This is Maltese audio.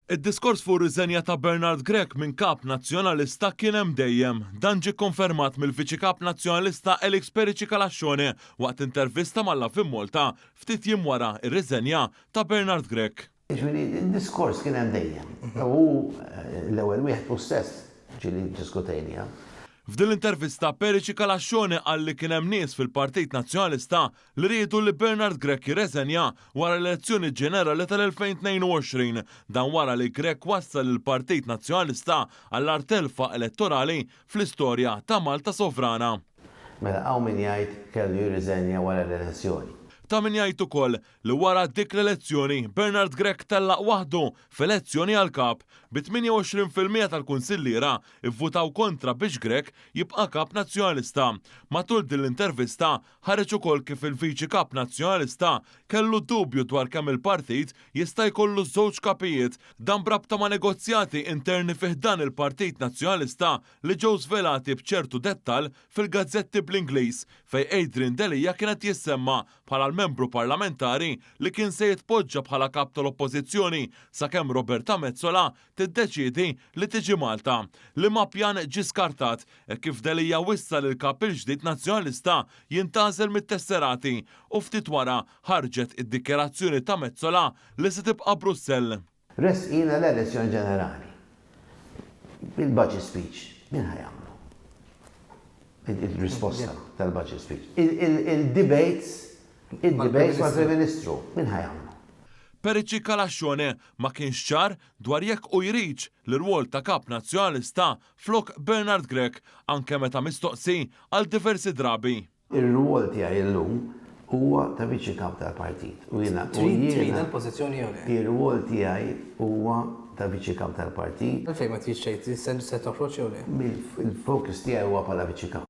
Id-diskors fuq ir-riżenja ta' Bernard Grech minn Kap Nazzjonalista kien hemm dejjem. Dan ġie kkonfermat mill-Viċi Kap Nazzjonalista Alex Perici Calascione waqt intervista ma' Lovin Malta ftit jiem wara r-riżenja ta' Bernard Grech. Jiġifieri d-diskors kien hemm dejjem. U hu l-ewwel wieħed hu stess ġieli ddiskutejniha. F'din l-intervista Perici Calascione qal li kien hemm nies fil-Partit Nazzjonalista li riedu li Bernard Grech jirreżenja wara l-elezzjoni ġenerali tal-2022. Dan wara li Grech wassal lill-Partit Nazzjonalista għall-agħar telfa elettorali fl-istorja ta' Malta sovrana. Mela hawn min jgħid kellu jirriżenja wara l-elezzjoni. Ta' min jgħid ukoll li wara dik l-elezzjoni Bernard Grech tellaq waħdu f'elezzjoni għal Kap, bi 28% tal-kunsilliera ivvutaw kontra biex Grech jibqa' Kap Nazzjonalista. Matul din l-intervista Ħareġ ukoll kif il-Viċi Kap Nazzjonalista kellu dubju dwar kemm il-partit jista' jkollu żewġ kapijiet, dan b'rabta ma' negozjati interni fi ħdan il-Partit Nazzjonalista li ġew żvelati b'ċertu dettall fil-gazzetti bl-Ingliż fejn Adrian Delia kien qed jissemma bħala l-membru parlamentari li kien se jitpoġġa bħala Kap tal-Oppożizzjoni sakemm Roberta Metsola tiddeċiedi li tiġi Malta, liema pjan ġie skartat hekk kif Delia wissa li l-Kap il-ġdid Nazzjonalista jintgħażel mit-tesserati u ftit wara ħarġet id-dikjarazzjoni ta' Metsola li se tibqa' Brussell. Resqina l-elezzjoni ġenerali. Il-budget speech min ħa jagħmlu? Il-risposta tal-budget speech. Il-debates Id-debates mal-Prim Ministru, min ħa jagħmlu? Perici Calascione ma kienx ċar dwar jekk hu jridx l-irwol ta' Kap Nazzjonalista flok Bernard Grech anke meta mistoqsi għal diversi drabi. Ir-rwol tiegħi llum huwa ta' Viċi Kap tal-Partit u jiena u Trid jiena tridha l-pożizzjoni jew le? Ir-rwol tiegħi huwa ta' Viċi Kap tal-Partit. Għalfejn ma tridx tgħid se toħroġ jew le? Il-focus tiegħi huwa bħala Viċi Kap.